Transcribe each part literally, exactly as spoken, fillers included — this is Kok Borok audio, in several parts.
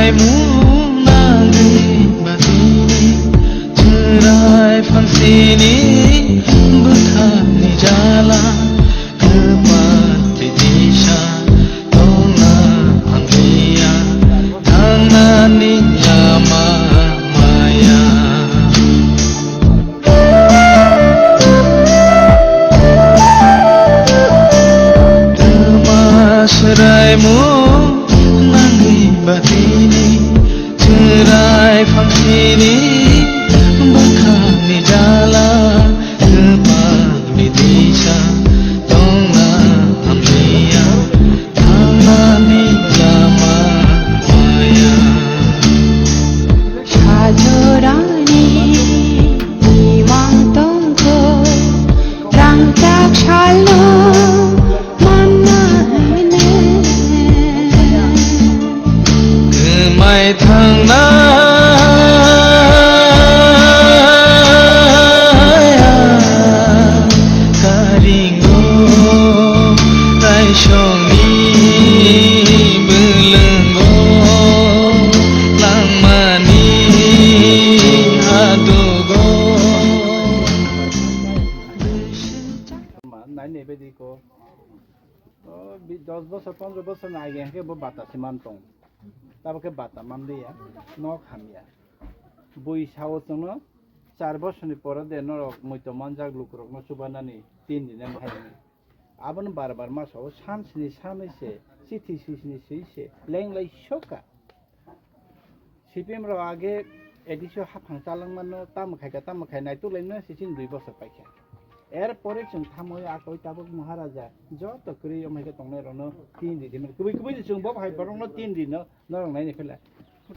Mung nangwi batini chwrai phangsini bwkhakni jala kwpal tisa tongna hamliya thangnani lama maya. Twma swraimo nangwi batini chwrai phangsini bwkhakni jala kwpalni tisa tongna hamliya thangnani lama maya. Sajorani imang tongkho, rangchak salno manna hwnwi. Kwmai thangnai karingo raisongni bwlwngo langmani hadugo. Nai nai bedi ko. O bi-, dos bosor, pondro bosor ni age hwnkhe bo bata se man tong. Tabo khe bata man liya, nok hamya. Bui sao chwngno char bosorni pore de norok muito manjak lukurokno chubanani tin dinani hai hwnwi. Abono bar bar ma sao, san sini sanwi se, chithi swi sini swi se, lenglai soka. C P M rok age A D C o haphang chalangmano tamo khaika tamo khai naituk laimano se chini dui bosor paikha. Er pore chwng thamwi akoi tabuk Maharaja joto kwrwi omai khe tongnai rokno tin ri di mani. Kubui kubui ni chwng bo hai borokno tin ri no norok naini phela.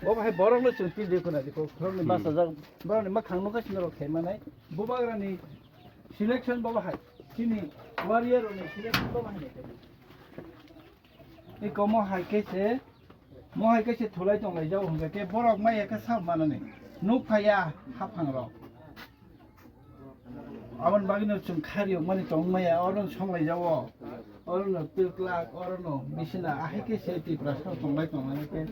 Bo hai borokno chwng tin ri khuna di kok khoroknwi basa jak borokni mwkhang nukha sini rok khai manai. Bubagrani selection bo hai chini warrior rokni selection bo hai nai. Iko mo hai khe se, mo hai khe se thulai tong lai jago hwnkhe khe borok maya khe sal manani nuk phaiya haphang rok. Aboni bagwino chwng khari rok mani tong maya oro no song lai jago. Oro no twklak, oro no bisina ahai khe se Tiprasa rok tong lai tong lai khe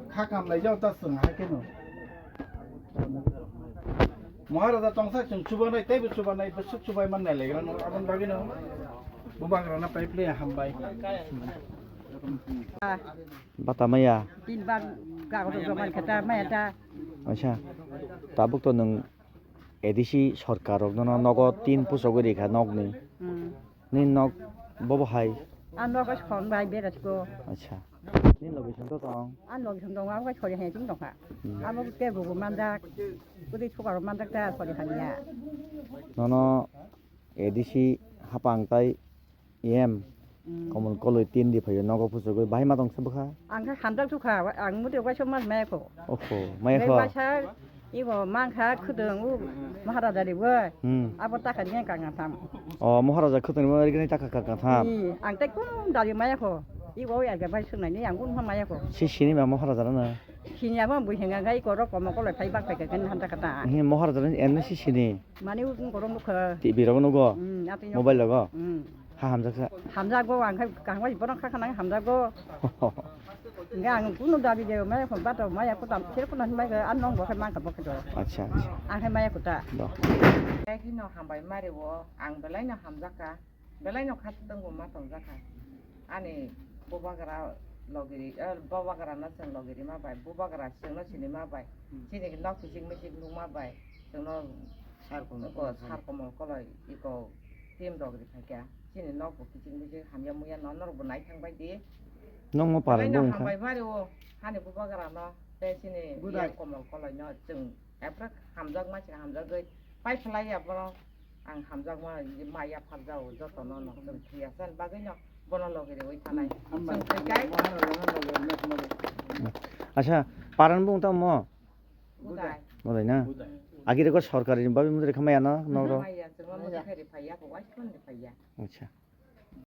kha kam lai jago ta chwng ahai khe no. Maharaja tongsa chwng chubanai, teibo chubanai, bwswk chubai man nai legra no, aboni bagwi no bubagra no pai phle hambai. Bata maya. Tin bar kagoto joman kata maya ta. Acha, tabuk to nwng A D C sorkar rok no nogo tin puchogwi rikha nokni. Hmm. Ni nok bobo hai? A nogo son bai berasko. Acha. Ni logi song to tong? A nogi song tong, abo sori hai ting tongkha. Hmm. Abo ke gugu manjak, kudi sukaro manjak ta sori hanya. Nono A D C hapang tai E M, hmm, Komol Koloi tin di phaio nogo puchugwi bahai ma tong se bwkha? Ang khe hamjak thukha, ang muti waisa mas maya kho. Oho, maya kho. Waisa Ibo mankha khwdwng u Maharaja riwi. Hmm. Abo taka ni kang tham. O Maharaja khwdwng riwi rikni taka kang tham. Ni ang tei kun dari maya kho. Ibo ya ga bai sunai ni ang kun maya kho. Si sini ma Maharaja na? Sini abo bui hinga gai koro komo kolo phai bak phai kan hanta kata. Hi Maharaja ni emni si sini. Mani u korong nukha. T V rogo nugo. Hmm, ati mobile rogo. Hmm. Ha hamjaksa. Hamjago ang khai kang bai borok kha khanang hamjago. Hingke ang kunu dabi de maya phone bato maya kutam sir kuno hinbai khe an nong bo khe mangka bo khe do. Acha, acha. Ang khe maya kuta. Do. Belai no hambai mari o ang belai no hamjaka, belai no kha tongo ma tongjaka. Ani bubagra logiri, eh, bubagra no chwng logiri ma bai, bubagra chwng no sini ma bai, hmm, chini nok kiching miching nung ma bai, chwng no sar komol koloi iko team rok ri phaikha. Chini nok bo kiching kiching hamya muya no norok bo naithang bai di. Nokmo paran bo wngkha. Hambai mari o hani bubagra no tei chini budai. Iya komol koloi no chwng ephra hamjak ma se hamjagwi pai phlai ya bono ang hamjak ma ma ya phar jao joto no no chwng thwi ya san bagwi no bono logi riwi thanai. Hambai. Chwng thwi kai. Acha, paran bo wngtamo? Budai. Budai na? Budai. Agire ko sorkari ni babi mudri khamaya na noro? Maya chwng mudri phai ri phai ya ko wai phone ri phai ya. Acha.